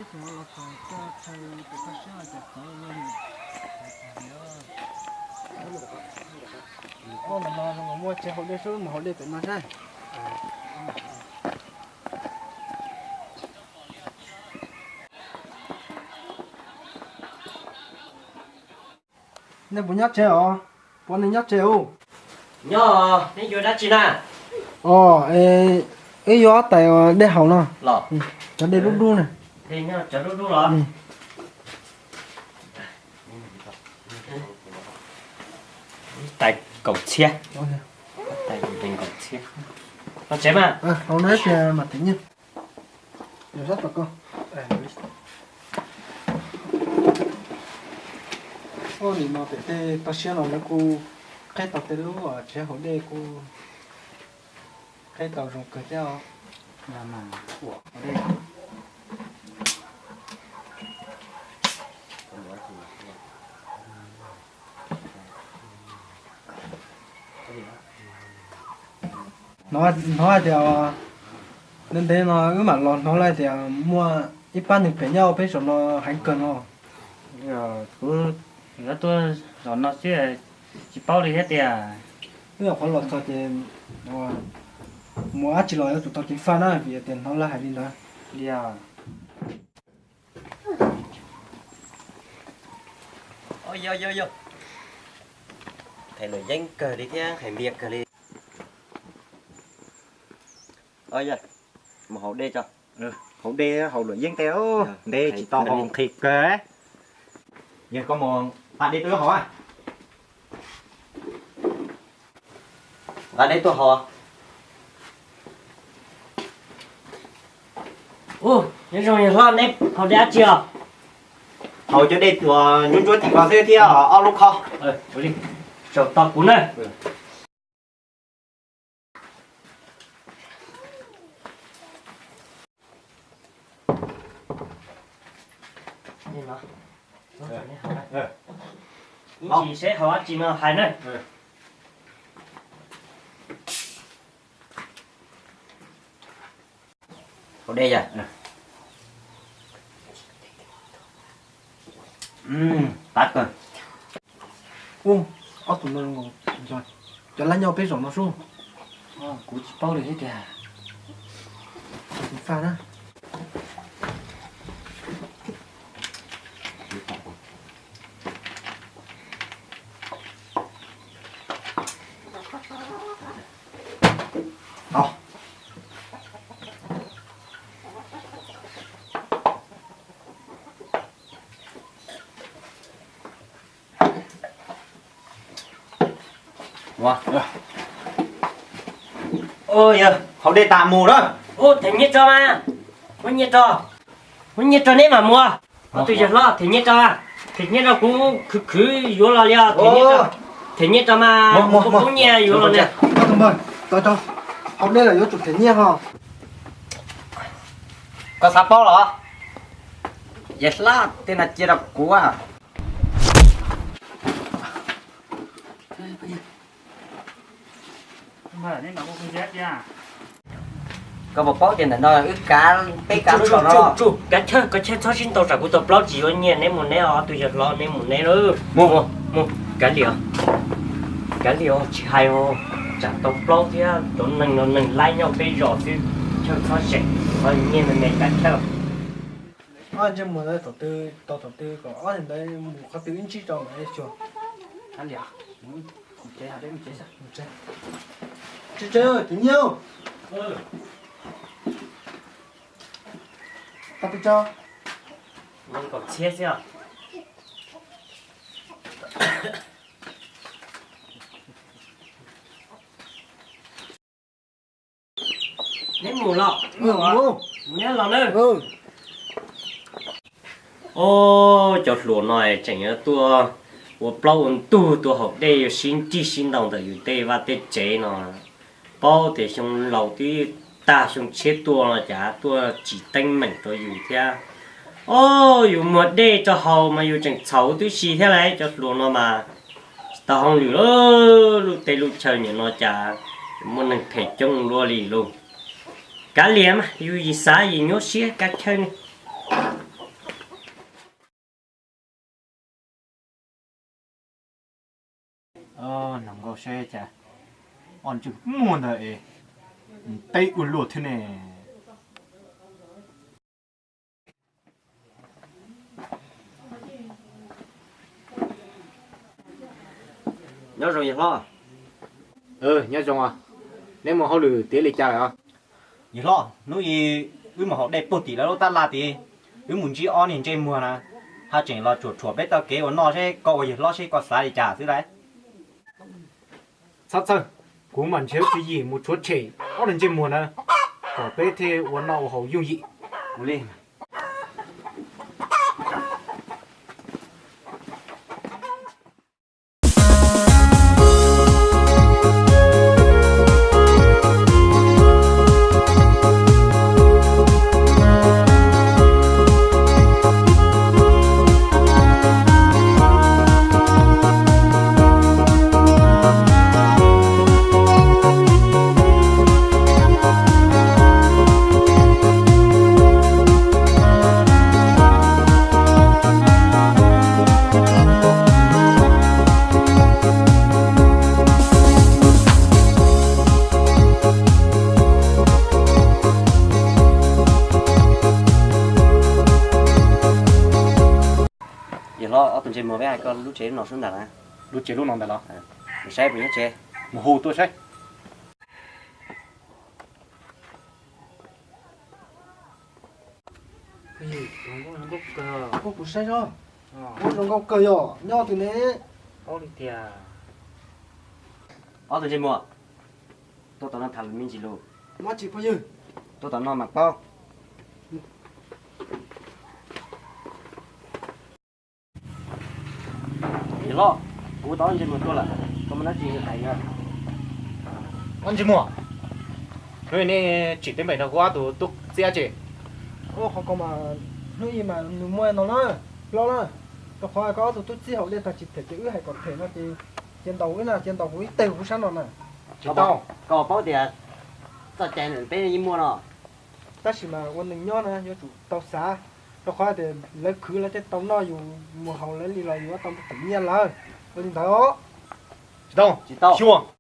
Muaj tsev haus dej xwb, mus haus dej pem no saib. Nej puas nyob tsev os? Puas nej nyob tsev os? Nyob, nej yuav dab tsi na? Os, wb yuav ob tais dej haus no. Cov dej dub dub na. Cov dub dub los? Tais kaum txhiab. Tais kaum txhiab. Los tsev mas. Haus no ib pliag mas them nyiaj. Ua li no pem tej toj siab no lawv kuj qheb tau tej lub tsev haus dej kuj qheb tau zoo kawg thiab os. Hnov hais tias ntev ntev no wb mam los hnov hais tias muaj ib pab neeg phem nyob peb zos no heev kawg no. Kuv tuaj zos no xwb, tsis paub li thiab tiag. Wb nyuam qhuav los txog ces mus dab tsi los yuav tsum tau ceev faj na vim tias hnov lawv hais li ntawd. Yog, yog, yog. Hais luam yeeb kawg li thiab hais npias kawg li. Yog, mus haus dej tso. Haus dej haus luam yeeb tej, ntev tsis tau haus nqhis kawg. Yog koj mus nqa dej tuaj haus. Nqa dej tuaj haus. Ua, nyob zoo yawg hlob, neb haus dej dab tsi os? Haus cov dej tuaj ntsuab ntsuab tim ko xwb thiab ob lub khob. Saum tos kuv na. Ib chim seb haus dab tsi no hais na. Haus dej yog. Tab kawg. Ub, ob tug no cov lab nyob peb zos no sub. Kuv tsis paub li thiab tiag. Faj na. Yog haus dej tas mus na. Ub, them nyiaj rau mas. Muab nyiaj rau. Muab nyiaj rau neb mam mus. Ob tug yawg hlob, them nyiaj rau. Them nyiaj rau kuv khwv khwv yuav los li os. Them nyiaj rau. Them nyiaj rau mas kuv poob nyiaj yuav los na. Haus dej los yuav tsum them nyiaj ho. Koj xav paub los? Yawg hlob, tej no cia rau kuv. Koj puas paub tias ntawm no wb kav, peb kav lub zos no. Kav chawj, kav chawj txhob sib ntaus tsam kuv tau plaub tsis yuav nyiaj, neb mus neb os, ob tug yawg hlob neb mus neb. Mus, mus, kav liam. Kav liam os, tsis hais os, tsam tau plaub thiab cov neeg no neeg laib nyob peb zos xwb, chawj txhob seem, nyiaj me me kav chawj. Ob ntsej muag ntawd thaum twg tau thaum twg kom ob ntawd mus qhov twg ib ntsib rau mas xyuas. Kav liam, mus tsev, mus tsev, mus tsev, mus tsev, them nyiaj. Tau pes tsawg? Kaum txhiab xwb os. Neb mus los? Mus neb los na. Os, cov hluas no tseem yuav tuaj ua plaub ua ntug tuaj haus dej, yuav sib nrig sib ntaus ntawm yus tej vaj tej tsev no. Paub tias xyoo laus twb tag xyoo tshiab tuaj no cas tuaj tsis teeb meem rau yus thiab. Os, yus muag dej rau haus mas yus tseem txhaum huv tib si thiab lauj, cov hluas no mas tsis tau hauj lwm lauj. Lub teb lub chaw nim no cas muaj neeg phem coob luaj li lauj. Kav liam mas, yus yim xav yim nyuaj siab kav chawj ne. Nov nkauj saib cas ob ntsej muag ntawd es teb ua luaj thiab ne. Nyob zoo yawg hlob. Nyob zoo. Neb mus hauj lwm tiav li cas lawm os? Yawg hlob, hnub i wb mus haus dej puag tim lawv lub tab laj tid, wb mus ntsib ob niag ntsej muag na, haj tseem los tsuam rhuam peb txoj kev ua noj seb koj ua yawg hlob seb koj xav li cas xwb lauj. Txhob txhawj, kuv mam nrhiav tswv yim mus rhuav tshem ob niag ntsej muag na, kom peb thiaj ua noj ua haus yooj yim. Yawg hlob, ob tug ntsej muag, peb hais koj lub tsev lub no sub ntawm na. Lub tsev lub no ntawm los? Mus saib puas nyob tsev. Mus hu tuaj saib. Kuv saib zoo nkauj kawg yog nyob twg ne? Ob tug ntsej muag, tuaj tom no tham me ntsis lus. Tuaj tom no mam paub. Yawg hlob, kuv tau ob ntsej muag tuaj lawm, koj muaj dab tsi hais na. Ob ntsej muag, hnub i nej tsim teeb meem nrog kuv ob tug tub txib dab tsi? Qhov ko mas hnub i mas nws muaj no na, hlob na, rau qhov koj ob tug tub txib haus dej tag tsis them ces wb hais kom them no ces cia ntaus wb na, cia ntaus kuv ib teg kuv sab no na. Tsis tau. Koj paub tias txoj cai ntawm peb yeej muaj no. Tab sis mas ua neeg nyob na yuav tsum tau xav, rau qhov tias lawv khwv lawv thiaj tau noj, yus mus haus lawv li los yus tau tus nyiaj lawm. Ua li ntawd. Tsis tau. Tsis tau. Xyuas.